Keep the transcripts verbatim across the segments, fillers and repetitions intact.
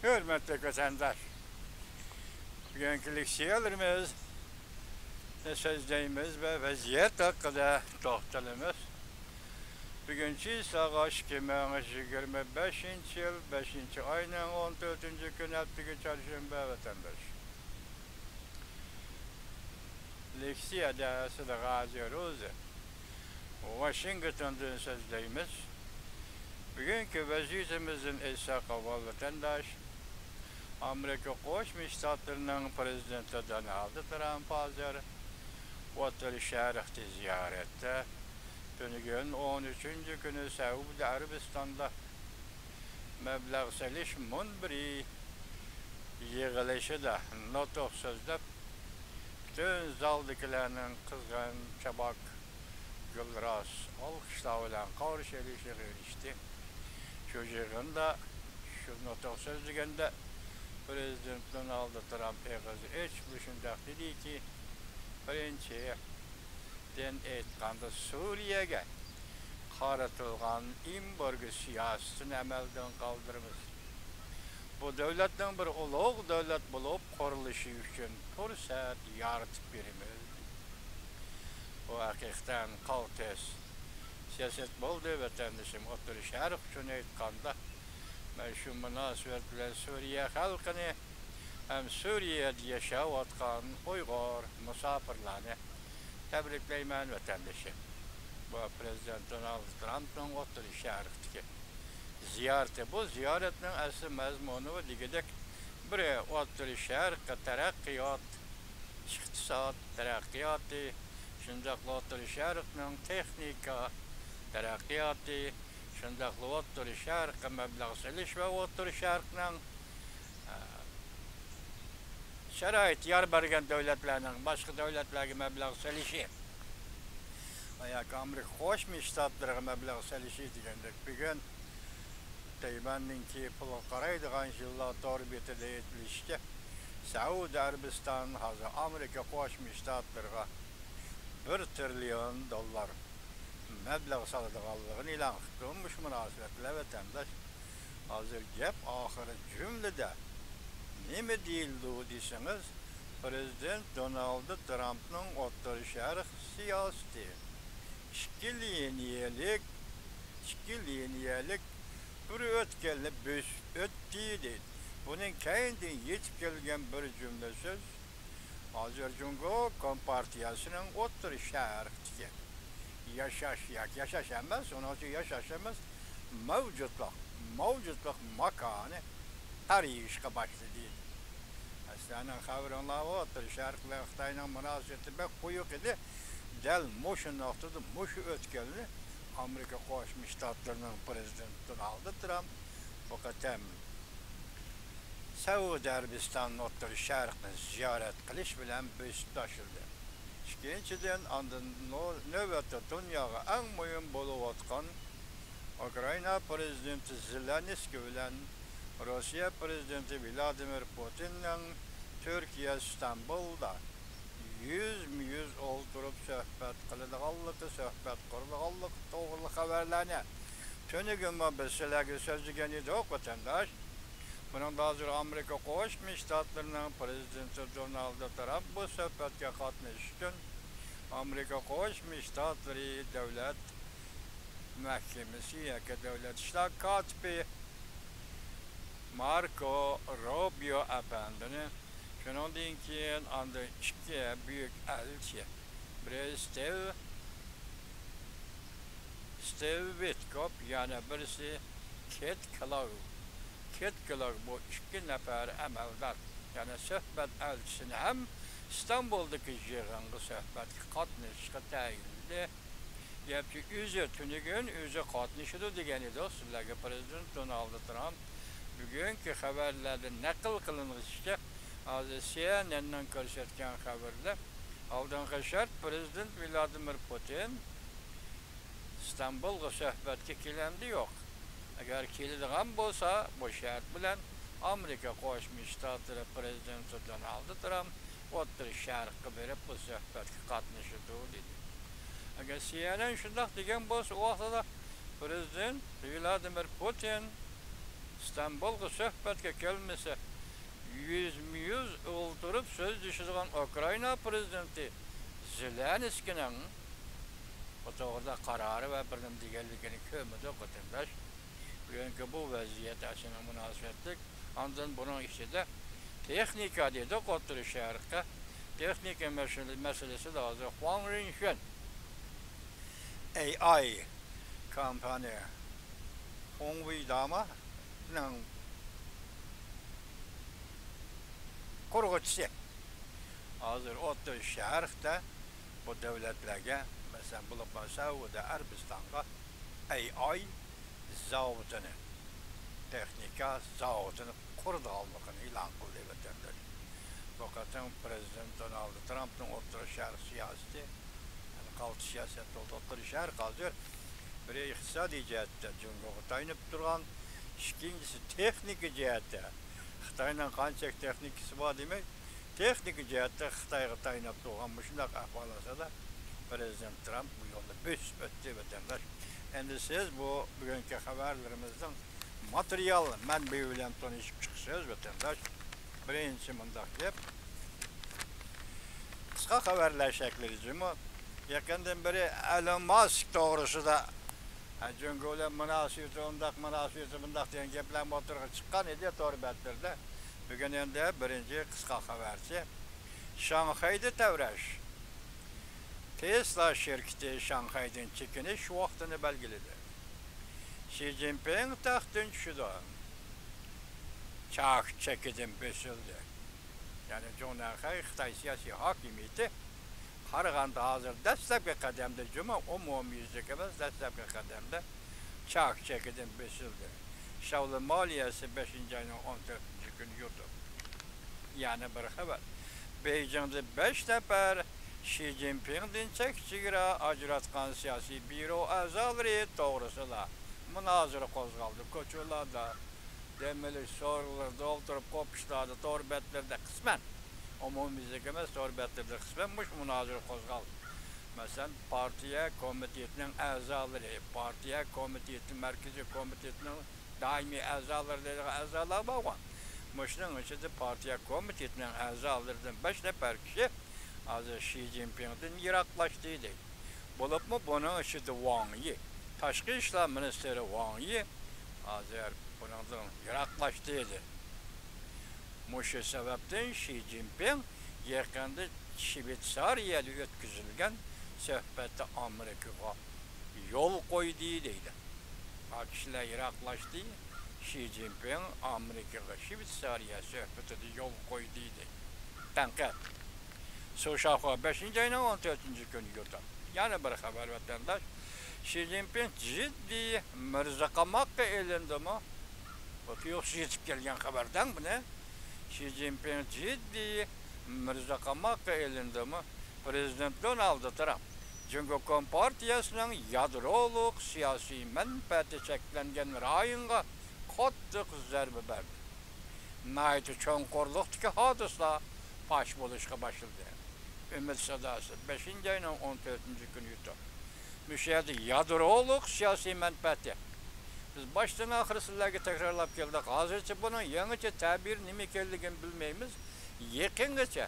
ھۆرمەتلىك ۋەتەنداش، بۈگۈنكى لېكسىيەلىرىمىزنى سۆزلەيمىز ۋە ۋەزىيەت ھەققىدە توختىلىمىز. بۈگۈن چىسلاغا ئىككى مىڭ يىگىرمە بەشىنچى يىل بەشىنچى ئاينىڭ ئون تۆتىنچى كۈنى، ھەپتىگە چارشەنبە، ۋەتەنداش. لېكسىيەدە سىلىغە ھازىر ئۆزى ۋاشىنگتوندىن سۆزلەيمىز. بۈگۈنكى ۋەزىيىتىمىزدىن ئېيتساق، ئاۋۋال ۋەتەنداش، ئامېرىكا قوشما شتاتلىرىنىڭ پرېزىدېنتى دونالد ترامپ ھازىر ئوتتۇرا شەرقتە زىيارەتتە. تۈنۈگۈن ئون ئۈچىنچى كۈنى سەئۇدى ئەرەبىستاندا مەبلەغ سېلىش مۇنبىرى يىغىلىشىدا نۇتۇق سۆزلەپ، پۈتۈن زالدىكىلەرنىڭ قىزغىن چاپاك، گۈلراس ئالقىشلار بىلەن قارشى ئېلىشىغا ئېرىشتى. شۇ يىغىندا شۇ نۇتۇق سۆزلىگەندە، پرېزىدېنت دونالد ترامپ ئېغىز ئېچىپلا شۇنداق دېدىكى، بىرىنچى، دىن ئېيتقاندا، سۈرىيەگە قارىتىلغان ئېمبارگو سىياسىتىنى ئەمەلدىن قالدۇرىمىز. بۇ دۆلەتنىڭ بىر ئۇلۇغ دۆلەت بولۇپ قۇرۇلۇشى ئۈچۈن پۇرسەت يارىتىپ بېرىمىز. بۇ ھەقىقەتەن قالتىس سىياسەت بولدى، ۋەتەندىشىم. ئوتتۇرا شەرق ئۈچۈن ئېيتقاندا، مەن شۇ مۇناسىۋەت بىلەن سۈرىيە خەلقىنى ھەم سۈرىيەدە ياشاۋاتقان ئۇيغۇر مۇساپىرلارنى تەبرىكلەيمەن، ۋەتەندىشىم. بۇ پرېزىدېنت دونالد ترامپنىڭ ئوتتۇرا شەرقتىكى زىيارىتى. بۇ زىيارەتنىڭ ئەسلى مەزمۇنى دېگۈدەك، بىرى ئوتتۇرا شەرققە تەرەققىيات، ئىقتىساد تەرەققىياتى، شۇنداقلا ئوتتۇرا شەرقنىڭ تېخنىكا تەرەققىياتى، شۇنداقلا ئوتتۇرا شەرققە مەبلەغ سېلىش ۋە ئوتتۇرا شەرقنىڭ، ئە، شارائىت يار بەرگەن دۆلەتلەرنىڭ باشقا دۆلەتلەرگە مەبلەغ سېلىشى ۋە ياكى ئامېرىكا قوشما شتاتلىرىغا مەبلەغ سېلىشى دېگەندەك، بۈگۈن تەيۋەننىڭكى پۇلغا قارايدىغان يىللار تور بېتىدە ئېيتىلىشىچە، سەئۇدى ئەرەبىستان ھازىر ئامېرىكا قوشما شتاتلىرىغا بىر تىرىليون دوللار مەبلەغ سالىدىغانلىقىنى ئېلان قىپتۇ. مۇشۇ مۇناسىۋەت بىلەن، ۋەتەنداش، ھازىر گەپ ئاخىرى جۈملىدە نېمە دېيىلىدۇ دېسىڭىز، پرېزىدېنت دونالد ترامپنىڭ ئوتتۇرا شەرق سىياسىتى ئىككى لىنىيەلىك، ئىككى لىنىيەلىك بىر ئۆتكەلنى بۆسۈپ ئۆتتى دەيدۇ. بۇنىڭ كەينىدىن يېتىپ كەلگەن بىر جۈملە سۆز، ھازىر جۇڭگو كومپارتىيەسىنىڭ ئوتتۇرا شەرقتىكى ياشاش، ياكى ياشاش ئەمەس، ئۇنىڭ ئۈچۈن ياشاش ئەمەس، مەۋجۇتلۇق، مەۋجۇتلۇق ماكانى تارىيىشقا باشلىدى. سىلەرنىڭ خەۋىرىڭلار بار، ئوتتۇرا شەرق بىلەن خىتاينىڭ مۇناسىۋىتى بەك قويۇق ئىدى. دەل مۇشۇ نۇقتىدا مۇشۇ ئۆتكەلنى ئامېرىكا قوشما شتاتلىرىنىڭ پرېزىدېنتى دونالد ترامپ بۇ قېتىم سەئۇدى ئەرەبىستان ئوتتۇرا شەرقنى زىيارەت قىلىش بىلەن بۆسۈپ تاشلىدى. ئىككىنچىدىن، ئاندىن نۆ-، نۆۋەتتە دۇنياغا ئەڭ مۇھىم بولۇۋاتقان ئۇكرائىنا پرېزىدېنتى زېلېنسكىي بىلەن روسىيە پرېزىدېنتى ۋلادىمىر پۇتىننىڭ تۈركىيە ئىستانبۇلدا يۈزمۇ يۈز ئولتۇرۇپ سۆھبەت قىلىدىغانلىقى، سۆھبەت قۇرىدىغانلىقى توغرىلىق خەۋەرلەرنى تۈنۈگۈنمۇ بىز سىلەرگە سۆزلىگەن ئىدۇق، ۋەتەنداش. بۇنىڭدا ھازىر ئامېرىكا قوشما شتاتلىرىنىڭ پرېزىدېنتى دونالد ترامپ بۇ سۆھبەتكە قاتنىشىش ئۈچۈن ئامېرىكا قوشما شتاتلىرى دۆلەت مەھكىمىسى ياكى دۆلەت ئىشلار كاتىپى ماركو روبىيو ئەپەندىنى، شۇنىڭدىن كېيىن ئاندىن ئىككى بۈيۈك ئەلچى، بىرى ستىۋ، ستىۋ ۋىتكوف، يەنە بىرسى كېت كلاگ. كېت كلاگ بۇ ئىككى نەپەر ئەمەلدار، يەنى سۆھبەت ئەلچىسىنى ھەم ئىستانبۇلدىكى يىغىنغا سۆھبەتكە قاتنىشىشقا تەيىنلىدى. گەرچە ئۆزى تۈنۈگۈن ئۆزى قاتنىشىدۇ دېگەن ئىدۇق سىلەرگە، پرېزىدېنت دونالد ترامپ بۈگۈنكى خەۋەرلەردە نەقىل قىلىنىشىچە، ھازىر سى ئېن ئېننىڭ كۆرسەتكەن خەۋىرىدە، ئالدىنقى شەرت پرېزىدېنت ۋلادىمىر پۇتىن ئىستانبۇلغا سۆھبەتكە كېلەمدۇ؟ يوق. ئەگەر كېلىدىغان بولسا، بۇ شەرت بىلەن ئامېرىكا قوشما شتاتلىرى پرېزىدېنتى دونالد ترامپ ئوتتۇرا شەرققە بېرىپ، بۇ سۆھبەتكە قاتنىشىدۇ، دېدى. ئەگەر سى ئېن ئېن شۇنداق دېگەن بولسا، ئۇ ۋاقتىدا پرېزىدېنت ۋلادىمىر پۇتىن ئىستانبۇلغا سۆھبەتكە كەلمىسە، يۈزمۇ يۈز ئولتۇرۇپ سۆزلىشىدىغان ئۇكرائىنا پىرېزىدېنتى زېلېنسكىينىڭ بۇ توغرىدا قارارى ۋە بىر نېمە دېگەنلىكىنى كۆرمىدۇق، ۋەتەنداش. بۈگۈنكى بۇ ۋەزىيەت شۇنىڭ مۇناسىۋەتلىك. ئاندىن بۇنىڭ ئىچىدە تېخنىكا دېدۇق، ئوتتۇرا شەرققە. تېخنىكا مەسىلە-، مەسىلىسىدە ھازىر خۇاڭ رېنشۈەن، ئەي ئاي كومپانىيە، خۇڭۋېي دامانىڭ قۇرغۇچىسى. ھازىر ئوتتۇرا شەرقتە بۇ دۆلەتلەرگە، مەسىلەن، بولۇپمۇ سەئۇدى ئەرەبىستانغا ئەي ئاي زاۋۇتىنى، تېخنىكا زاۋۇتىنى قۇرىدىغانلىقىنى ئېلان قىلدى، ۋەتەنداش. بۇ قېتىم پىرېزىدېنت دونالد ترامپنىڭ ئوتتۇرا شەرق سىياسىتى، يەنى قالتىس سىياسەت بولدى. ئوتتۇرا شەرق ھازىر بىرى ئىقتىسادىي جەھەتتە جۇڭگوغا تايىنىپ تۇرغان، ئىككىنچىسى تېخنىكا جەھەتتە خىتاينىڭ قانچىلىك تېخنىكىسى بار دېمەك، تېخنىكا جەھەتتە خىتايغا تايىنىپ تۇرغان مۇشۇنداق ئەھۋال ئاستىدا پىرېزىدېنت ترامپ بۇ يولنى بۆسۈپ ئۆتتى، ۋەتەنداش. ئەمدى سىز بۇ بۈگۈنكى خەۋەرلىرىمىزنىڭ ماتېرىيال مەنبىيى بىلەن تونۇشۇپ چىقىسىز، ۋەتەنداش. بىرىنچى مۇنداق گەپ. قىسقا خەۋەرلەر شەكلىدە جۇمۇ. يېقىندىن بېرى ئەلون ماسك توغرىسىدا، ھە، جۇڭگو بىلەن مۇناسىۋىتى ئۇنداق، مۇناسىۋىتى بۇنداق دېگەن گەپلەرمۇ ئوتتۇرىغا چىققان ئىدى تور بەتلىرىدە. بۈگۈن ئەمدى بىرىنچى قىسقا خەۋەرچى شاڭخەيدە تەۋرەش. تېسلا شىركىتى شاڭخەيدىن چېكىنىش ۋاقتىنى بەلگىلىدى. شى جىنپىڭ تەختتىن چۈشىدۇ. چاك چېكىدىن بېسىلدى. يەنى جۇڭنەنخەي خىتاي سىياسىي ھاكىمىيىتى قارىغاندا ھازىر دەسلەپكى قەدەمدە جۇمۇ ئومۇميۈزلۈك ئەمەس، دەسلەپكى قەدەمدە چاك چېكىدىن بېسىلدى. شاۋلى مالىيەسى بەشىنچى ئاينىڭ ئون تۆتىنچى كۈنى يوتۇپ. يەنە بىر خەۋەر. بېيجىڭدا بەش نەپەر شى جىنپىڭدىن چەك چېگرا ئاجراتقان سىياسىي بيۇرو ئەزالىرى توغرىسىدا مۇنازىرە قوزغالدى. كوچىلاردا، دەم ئېلىش سورۇنلىرىدا ئولتۇرۇپ، قوپۇشلاردا، تور بەتلىرىدە قىسمەن، ئومۇميۈزلۈك ئەمەس، تور بەتلىرىدە قىسمەن مۇشۇ مۇنازىرە قوزغالدى. مەسىلەن، پارتىيە كومىتېتىنىڭ ئەزالىرى، پارتىيە كومىتېتى، مەركىزىي كومىتېتىنىڭ دائىمىي ئەزالىرى دەيدىغان ئەزالار بارغان. مۇشۇنىڭ ئىچىدە پارتىيە كومىتېتىنىڭ ئەزالىرىدىن بەش نەپەر كىشى ھازىر شى جىنپىڭدىن يىراقلاشتى دەيدۇ. بولۇپمۇ بۇنىڭ ئىچىدە ۋاڭ يى، تاشقى ئىشلار مىنىستىرى ۋاڭ يى ھازىر بۇنىڭدىن يىراقلاشتى دەيدۇ. مۇشۇ سەۋەبتىن شى جىنپىڭ يېقىندا شۋېتسارىيەدە ئۆتكۈزۈلگەن سۆھبەتتە ئامېرىكىغا يول قويدى دەيدۇ. ھا، كىشىلەر يىراقلاشتى، شى جىنپىڭ ئامېرىكىغا شۋېتسارىيە سۆھبىتىدە يول قويدى دەيدۇ. تەنقىد. سۇشاخۇا بەشىنچى ئاينىڭ ئون تۆتىنچى كۈنى يوتۇپ. يەنە بىر خەۋەر، ۋەتەنداش. شى جىنپىڭ جىددىي مىرزا قاماققا ئېلىندىمۇ؟ بۇ تۇيۇقسىز يېتىپ كەلگەن خەۋەر دەڭ بۇنى. شى جىنپىڭ جىددىي مىرزا قاماققا ئېلىندىمۇ؟ پىرېزىدېنت دونالد ترامپ جۇڭگو كومپارتىيەسىنىڭ يادرولۇق سىياسىي مەنپەئەتى چەكلەنگەن رايونغا قاتتىق زەربە بەردى. ناھايىتى چوڭقۇرلۇقتىكى ھادىسىلەر پاش بولۇشقا باشلىدى. ئۈمىد ساداسى، بەشىنچى ئاينىڭ ئون تۆتىنچى كۈنى يوتۇپ. مۇشۇ يەردە يادرولۇق سىياسىي مەنپەئەتى. بىز باشتىن ئاخىر سىلەرگە تەكرارلاپ كەلدۇق. ھازىرچە بۇنىڭ يېڭىچە تەبىرى نېمە ئىكەنلىكىنى بىلمەيمىز. يېقىنغىچە،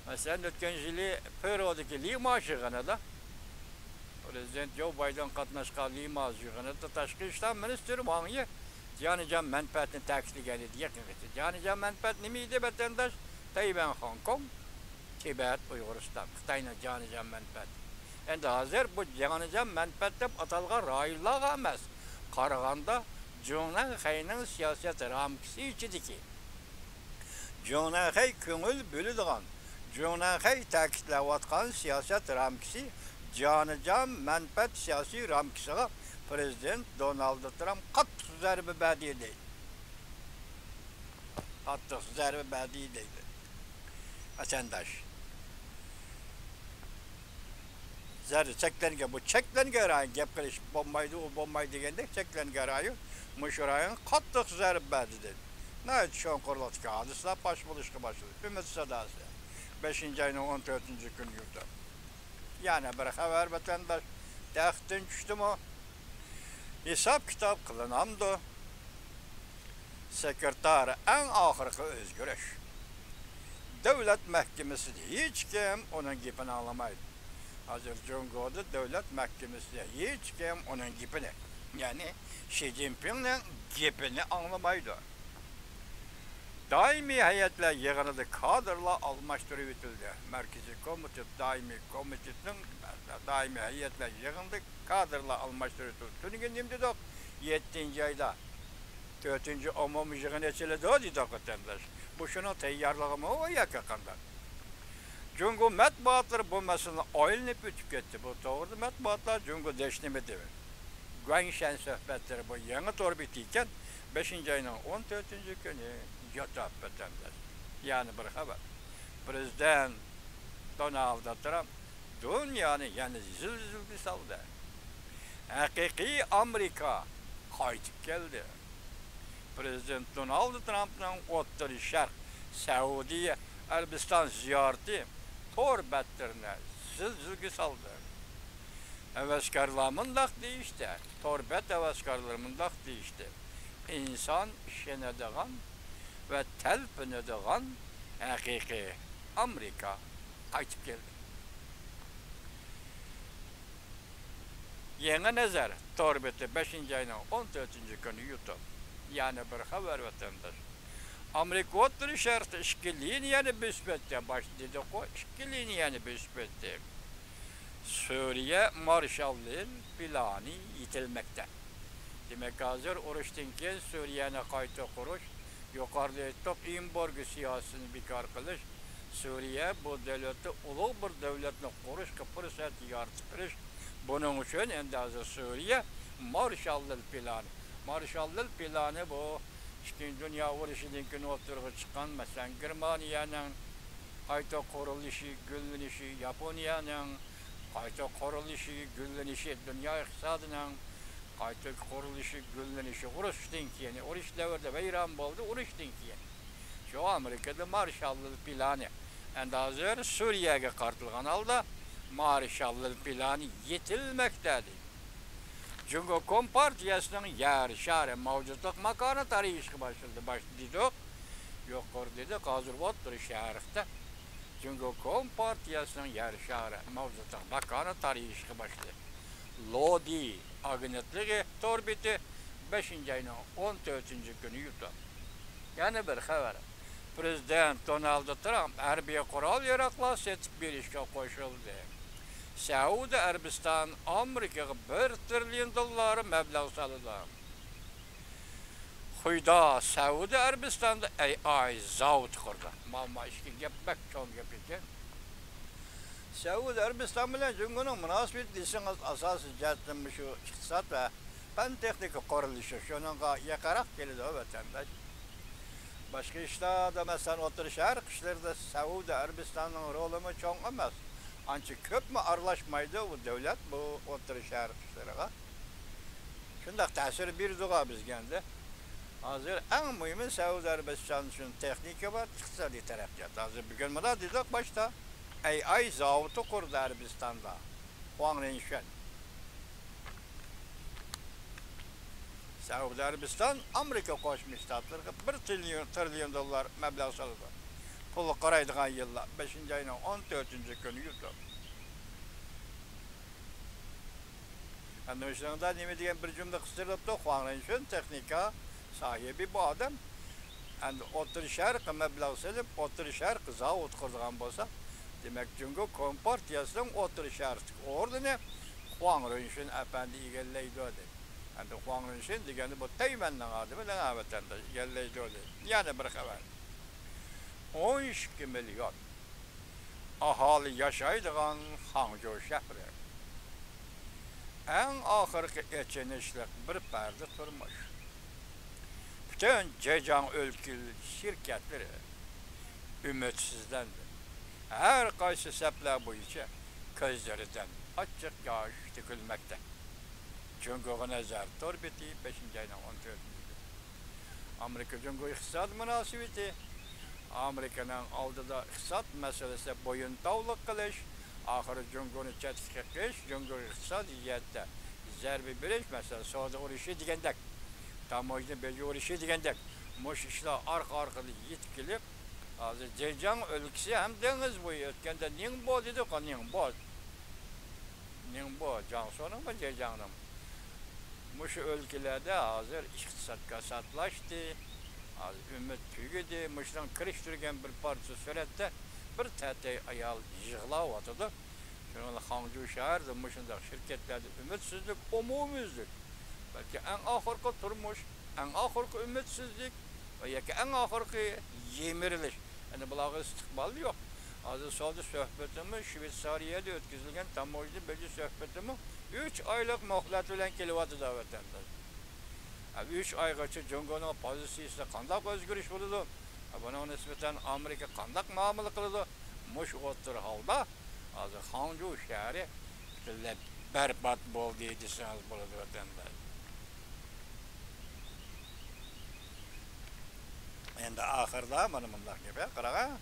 مەسىلەن، ئۆتكەن يىلى پېرۇدىكى لىما يىغىنىدا، پىرېزىدېنت جو بايدېن قاتناشقان لىما يىغىنىدا تاشقى ئىشلار مىنىستىرى ۋاڭ يى جانىجان مەنپەئەتنى تەكىتلىگەن ئىدى يېقىنغىچە. جانىجان مەنپەئەت نېمە ئىدى، ۋەتەنداش؟ تەيۋەن، خوڭكوڭ، تىبەت، ئۇيغۇرىستان، خىتاينىڭ جانىجان مەنپەئەتى. ئەمدى ھازىر بۇ جانىجان مەنپەئەت دەپ ئاتالغان رايونلارغا ئەمەس، قارىغاندا جۇڭنەنخەينىڭ سىياسەت رامكىسى ئىچىدىكى، جۇڭنەنخەي كۆڭۈل بۆلىدىغان، جۇڭنەنخەي تەكىتلەۋاتقان سىياسەت رامكىسى، جانىجان مەنپەئەت سىياسىي رامكىسىغا پىرېزىدېنت دونالد ترامپ قاتتىق زەربە بەردى دەيدۇ. قاتتىق زەربە بەردى دەيدۇ. ۋەتەنداش. زەربە چەكلەنگەن، بۇ چەكلەنگەن رايون، گەپ قىلىش بولمايدۇ، ئۇ بولمايدۇ دېگەندەك چەكلەنگەن رايون، مۇشۇ رايونغا قاتتىق زەربە بەردى دەيدۇ. ناھايىتى چوڭقۇرلۇقتىكى ھادىسىلەر پاش بولۇشقا باشلىدى. ئۈمىد ساداسى. بەشىنچى ئاينىڭ ئون تۆتىنچى كۈنى يوتۇپ. يەنە بىر خەۋەر، ۋەتەنداش. تەختتىن چۈشتىمۇ؟ ھېساب-كىتاب قىلىنامدۇ؟ سېكرېتار ئەڭ ئاخىرقى ئۆزگىرىش. دۆلەت مەھكىمىسىدە ھېچكىم ئۇنىڭ گېپىنى ئاڭلىمايدۇ. ھازىر جۇڭگودا دۆلەت مەھكىمىسىدە ھېچكىم ئۇنىڭ گېپىنى، يەنى شى جىنپىڭنىڭ گېپىنى ئاڭلىمايدۇ. دائىمىي ھەيئەتلەر يىغىنىدا كادىرلار ئالماشتۇرۇۋېتىلدى. مەركىزىي كومىتېت دائىمىي كومىتېتنىڭ دائىمىي ھەيئەتلەر يىغىنىدا كادىرلار ئالماشتۇرۇۋېتىلدى. تۈنۈگۈن نېمە دېدۇق؟ يەتتىنچى ئايدا تۆتىنچى ئومۇمىي يىغىن ئېچىلىدۇ دېدۇق، ۋەتەنداش. بۇ شۇنىڭ تەييارلىقىمۇ ياكى قانداق؟ جۇڭگو مەتبۇئاتلىرى بۇ مەسىلىنى ئايلىنىپ ئۆتۈپ كەتتى. بۇ توغرىدا مەتبۇئاتلار جۇڭگودەش نېمە دېدى؟ گۇەنشەن سۆھبەتلىرى بۇ يېڭى تور بېتى ئىكەن، بەشىنچى ئاينىڭ ئون تۆتىنچى كۈنى يوتاپ، ۋەتەنداش. يەنە بىر خەۋەر. پرېزىدېنت دونالد ترامپ دۇنيانى يەنە زىلزىلىگە سالدى. ھەقىقىي ئامېرىكا قايتىپ كەلدى. پرېزىدېنت دونالد ترامپنىڭ ئوتتۇرا شەرق، سەئۇدى ئەرەبىستان زىيارىتى تور بەتلىرىنى زىلزىلىگە سالدى. ھەۋەسكارلار مۇنداق دېيىشتى، تور بەت ھەۋەسكارلىرى مۇنداق دېيىشتى: «ئىنسان ئىشىنىدىغان ۋە تەلپۈنىدىغان ھەقىقىي ئامېرىكا قايتىپ كەلدى.» يېڭى نەزەر تور بېتى، بەشىنچى ئاينىڭ ئون تۆتىنچى كۈنى يۇتۇپ. يەنە بىر خەۋەر، ۋەتەنداش. ئامېرىكا ئوتتۇرا شەرقتە ئىككى لىنىيەنى بۆسۈپ ئۆتتى. باشتا دېدۇققۇ، ئىككى لىنىيەنى بۆسۈپ ئۆتتى. سۈرىيە مارشاللىل پىلانى يېتىلمەكتە. دېمەك، ھازىر ئۇرۇشتىن كېيىن سۈرىيەنى قايتا قۇرۇش، يۇقىرىدا ئېيتتۇق، ئېمبارگو سىياسىتىنى بىكار قىلىش، سۈرىيە بۇ دۆلەتتە ئۇلۇغ بىر دۆلەتنى قۇرۇشقا پۇرسەت يارىتىپ بېرىش. بۇنىڭ ئۈچۈن ئەمدى ھازىر سۈرىيە مارشاللىل پىلانى. مارشاللىل پىلانى بۇ ئىككىنچى دۇنيا ئۇرۇشىدىن كېيىن ئوتتۇرىغا چىققان، مەسىلەن، گېرمانىيەنىڭ قايتا قۇرۇلۇشى، گۈللىنىشى، ياپونىيەنىڭ قايتا قۇرۇلۇشى، گۈللىنىشى، دۇنيا ئىقتىسادىنىڭ قايتا قۇرۇلۇشى، گۈللىنىشى، ئۇرۇشتىن كېيىن، ئۇرۇش دەۋرىدە ۋەيران بولدى، ئۇرۇشتىن كېيىن. شۇ ئامېرىكىدا مارشاللىل پىلانى. ئەمدى ھازىر سۈرىيەگە قارىتىلغان ھالدا مارشاللىل پىلانى يېتىلمەكتە دەيدۇ. جۇڭگو كومپارتىيەسىنىڭ يەر شارى مەۋجۇتلۇق ماكانى تارىيىشقا باشلىدى. باشتا دېدۇق، يۇقىرىدا دېدۇق، ھازىر ئوتتۇرا شەرقتە جۇڭگو كومپارتىيەسىنىڭ يەر شارى مەۋجۇتلۇق ماكانى تارىيىشقا باشلىدى. لودى ئاگېنتلىقى تور بېتى، بەشىنچى ئاينىڭ ئون تۆتىنچى كۈنى يۇتۇپ. يەنە بىر خەۋەر. پرېزىدېنت دونالد ترامپ ھەربىي قورال-ياراغلار سېتىپ بېرىشكە قوشۇلدى. سەئۇدى ئەرەبىستان ئامېرىكىغا بىر تىرىليون دوللار مەبلەغ سالىدۇ. خۇيدا سەئۇدى ئەرەبىستاندا ئەي ئاي زاۋۇتى قۇردى. ماما ئىككى گەپ بەك چوڭ گەپ ئىكەن. سەئۇدى ئەرەبىستان بىلەن جۇڭگونىڭ مۇناسىۋىتى دېسىڭىز، ئاساسىي جەھەتتىن مۇشۇ ئىقتىساد ۋە پەن تېخنىكا قۇرۇلۇشى شۇنىڭغا يېقىنراق كېلىدۇ، ۋەتەنداش. باشقا ئىشلاردا، مەسىلەن، ئوتتۇرا شەرق ئىشلىرىدا سەئۇدى ئەرەبىستاننىڭ رولىمۇ چوڭ ئەمەس. ئانچە كۆپمۇ ئارىلاشمايدۇ ئۇ دۆلەت بۇ ئوتتۇرا شەرق ئىشلىرىغا. شۇنداق تەسىر بېرىدىغۇ بىزگە ئەمدى. ھازىر ئەڭ مۇھىمى سەئۇدى ئەرەبىستان ئۈچۈن تېخنىكا بار، ئىقتىسادىي تەرەققىيات. ھازىر بۈگۈن مۇنداق دېدۇق باشتا، ئەي ئاي زاۋۇتى قۇردى ئەرەبىستاندا. خۇاڭ رېنشۈەن. سەئۇدى ئەرەبىستان ئامېرىكا قوشما شتاتلىرىغا بىر تىرىليون، تىرىليون دوللار مەبلەغ سالىدۇ. پۇلغا قارايدىغان يىللار، بەشىنچى ئاينىڭ ئون تۆتىنچى كۈنى يۇتۇپ. ئەنە شۇنىڭدا نېمە دېگەن بىر جۈملە قىستۇرۇپتۇ، خۇاڭ رېنشۈەن تېخنىكا ساھىبى بۇ ئادەم. ئەمدى ئوتتۇرا شەرققە مەبلەغ سېلىپ، ئوتتۇرا شەرققە زاۋۇت قۇرىدىغان بولسا، دېمەك، جۇڭگو كومپارتىيەسىنىڭ ئوتتۇرا شەرقتىكى ئورنىنى خۇاڭ رېنشۈەن ئەپەندى ئىگىلەيدۇ، دېدى. ئەمدى خۇاڭ رېنشۈن دېگەندە بۇ تەيۋەننىڭ ئادىمى، دەڭە ۋەتەنداش، ئىگىلەيدۇ، دېدى. يەنە بىر خەۋەر. ئون ئىككى مىليون ئاھالە ياشايدىغان خاڭجۇ شەھىرى. ئەڭ ئاخىرقى ئېچىنىشلىق بىر پەردە تۇرمۇش. پۈتۈن جېجياڭ ئۆلكىلىرى شىركەتلىرى ئۈمىدسىزلەندى. ھەر قايسى سەپلەر بويىچە كۆزلىرىدىن ئاچچىق ياش تۆكۈلمەكتە. جۇڭگوغا نەزەر تور بېتى، بەشىنچى ئاينىڭ ئون تۆتىنچى كۈنى. ئامېرىكا جۇڭگو ئىقتىساد مۇناسىۋىتى. ئامېرىكىنىڭ ئالدىدا ئىقتىساد مەسىلىسى بويۇنتاۋلىق قىلىش، ئاخىرى جۇڭگونى چەتكە قېقىش، جۇڭگو ئىقتىسادىي جەھەتتە زەربە بېرىش، مەسىلەن، سودا ئۇرۇشى دېگەندەك، تاموژنا بېجى ئۇرۇشى دېگەندەك، مۇشۇ ئىشلار ئارقا-ئارقىدىن يېتىپ كېلىپ، ھازىر جېجياڭ ئۆلكىسى ھەم دېڭىز بويى، ئۆتكەندە نىڭبو دېدۇق، نىڭبو. نىڭبو، جياڭسۇنىڭمۇ، جېجياڭنىڭمۇ. مۇشۇ ئۆلكىلەردە ھازىر ئىقتىساد كاساتلاشتى. ھازىر ئۈمىد تۈگىدى. مۇشۇنىڭ كىرىشتۈرگەن بىر پارچە سۈرەتتە بىر تەتەي ئايال يىغلاۋاتىدۇ. شۇنىڭ بىلەن خاڭجۇ شەھىرىدە مۇشۇنداق شىركەتلەردە ئۈمىدسىزلىك ئومۇميۈزلۈك. بەلكى ئەڭ ئاخىرقى تۇرمۇش، ئەڭ ئاخىرقى ئۈمىدسىزلىك ۋە ياكى ئەڭ ئاخىرقى يىمىرىلىش. يەنى بۇلارغا ئىستىقبال يوق. ھازىر سودا سۆھبىتىمۇ، شۋېتسارىيەدە ئۆتكۈزۈلگەن تاموژنا بېجى سۆھبىتىمۇ ئۈچ ئايلىق مۆھلەت بىلەن كېلىۋاتىدۇ، ۋەتەنداش. ھە، ئۈچ ئايغىچە جۇڭگونىڭ پوزىتسىيىسىدە قانداق ئۆزگىرىش بولىدۇ؟ ھە، بۇنىڭغا نىسبەتەن ئامېرىكا قانداق مۇئامىلە قىلىدۇ؟ مۇشۇ ئوتتۇرا ھالدا ھازىر خاڭجۇ شەھىرى پۈتۈنلەي بەربات بولدى دېسىڭىز بولىدۇ، ۋەتەنداش. ئەمدى ئاخىرىدا مانا مۇنداق گەپ، قاراڭا،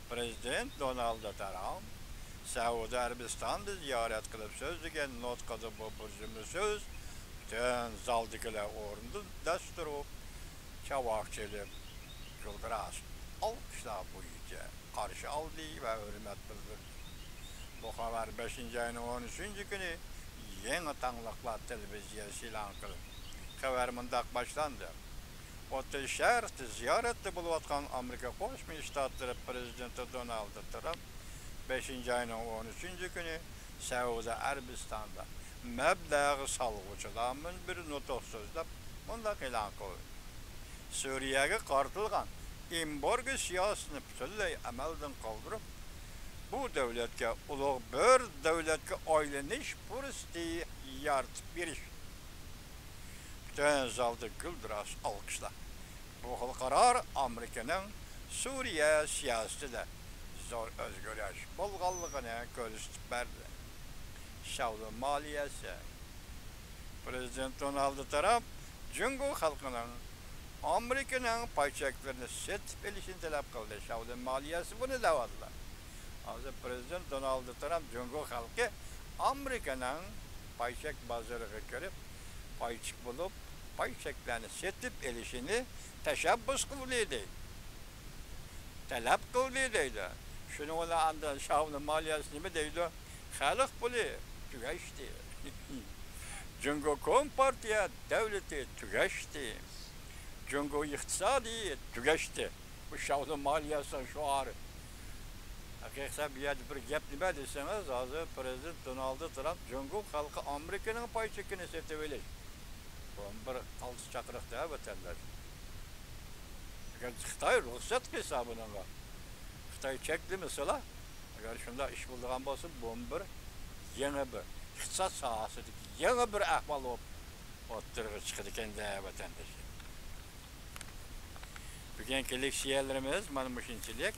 پىرېزىدېنت دونالد ترامپ سەئۇدى ئەرەبىستاندا زىيارەت قىلىپ سۆزلىگەن نۇتقىدا بۇ بىر جۈملە سۆز پۈتۈن زالدىكىلەر ئورنىدىن دەس تۇرۇپ، چاۋاك چېلىپ، گۈلدۈراس ئالقىشلار بويىچە قارشى ئالدى ۋە ھۆرمەت بىلدۈردى. بۇ خەۋەر بەشىنچى ئاينىڭ ئون ئۈچىنچى كۈنى يېڭى تاڭلىقلار تېلېۋىزىيەسى ئېلان قىلدى. خەۋەر مۇنداق باشلاندى: ئوتتۇرا شەرقتە زىيارەتتە بولۇۋاتقان ئامېرىكا قوشما شتاتلىرى پىرېزىدېنتى دونالد ترامپ بەشىنچى ئاينىڭ ئون ئۈچىنچى كۈنى سەئۇدى ئەرەبىستاندا مەبلەغ سالغۇچىلار مۇنبىرى نۇتۇق سۆزلەپ مۇنداق ئېلان قىلدى: سۈرىيەگە قارىتىلغان ئېمبارگو سىياسىتىنى پۈتۈنلەي ئەمەلدىن قالدۇرۇپ، بۇ دۆلەتكە ئۇلۇغ بىر دۆلەتكە ئايلىنىش پۇرسىتى يارىتىپ بېرىش. پۈتۈن زالدا گۈلدۈراس ئالقىشلار. بۇ خىل قارار ئامېرىكىنىڭ سۈرىيە سىياسىتىدە زور ئۆزگىرىش بولغانلىقىنى كۆرسىتىپ بەردى. شاۋلۇن مالىيەسى. پىرېزىدېنت دونالد ترامپ جۇڭگو خەلقىنىڭ ئامېرىكىنىڭ پاي چەكلىرىنى سېتىپ ئېلىشىنى تەلەپ قىلدى. شاۋلۇن مالىيەسى بۇنى دەۋاتىدۇ. ھازىر پىرېزىدېنت دونالد ترامپ جۇڭگو خەلقى ئامېرىكىنىڭ پاي چەك بازىرىغا كىرىپ، پاي چېك بولۇپ، پاي چەكلەرنى سېتىپ ئېلىشىنى تەشەببۇس قىلدى دەيدۇ. تەلەپ قىلدى دەيدۇ. شۇنىڭ بىلەن ئاندىن شاۋلۇن مالىيەسى نېمە دەيدۇ؟ خەلق پۇلى تۈگەشتى. جۇڭگو كومپارتىيە دۆلىتى تۈگەشتى. جۇڭگو ئىقتىسادى تۈگەشتى. بۇ شاۋلۇن مالىيەسىنىڭ شوئارى. ھەقىقەتەن بۇ يەردە بىر گەپ نېمە دېسىڭىز، ھازىر پىرېزىدېنت دونالد ترامپ جۇڭگو خەلقى ئامېرىكىنىڭ پاي چېكىنى سېتىۋېلىش. بۇ بىر ئالتە چاقىرىق-دە، ۋەتەنداش. ئەگەر خىتاي رۇخسەت قىلسا بۇنىڭغا، خىتاي چەكلىمىسىلا، ئەگەر شۇنداق ئىش بولىدىغان بولسا، بۇ بىر يېڭى بىر ئىقتىساد ساھەسىدىكى يېڭى بىر ئەھۋال بولۇپ ئوتتۇرىغا چىقىدىكەن-دە، ۋەتەنداش. بۈگۈنكى لېكسىيەلىرىمىز مانا مۇشۇنچىلىك.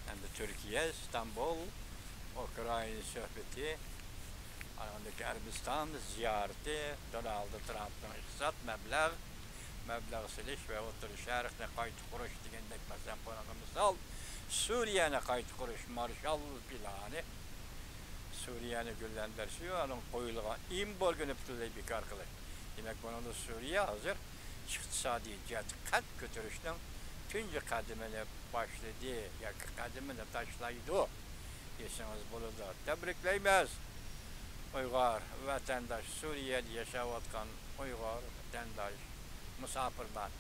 ئەمدى تۈركىيە، ئىستانبۇل، ئۇكرائىنا سۆھبىتى، ئاندىن كېيىن ئەرەبىستان زىيارىتى، دونالد ترامپنىڭ ئىقتىساد، مەبلەغ، مەبلەغ سېلىش ۋە ئوتتۇرا شەرقنى قايتا قۇرۇش دېگەندەك، مەسىلەن، بۇنىڭغا مىسال، سۈرىيەنى قايتا قۇرۇش، مارشال پىلانى، سۈرىيەنى گۈللەندۈرۈش، ئۇنىڭ قويۇلغان ئېمبارگونى پۈتۈنلەي بىكار قىلىش. دېمەك، بۇنىڭدا سۈرىيە ھازىر ئىقتىسادىي جەھەتتە قەد كۆتۈرۈشنىڭ تۇنجى قەدىمىنى باشلىدى ياكى قەدىمىنى تاشلايدۇ دېسىڭىز بولىدۇ. تەبرىكلەيمىز! ئۇيغۇر ۋەتەنداش، سۈرىيەدە ياشاۋاتقان ئۇيغۇر ۋەتەنداش، مۇساپىرلار،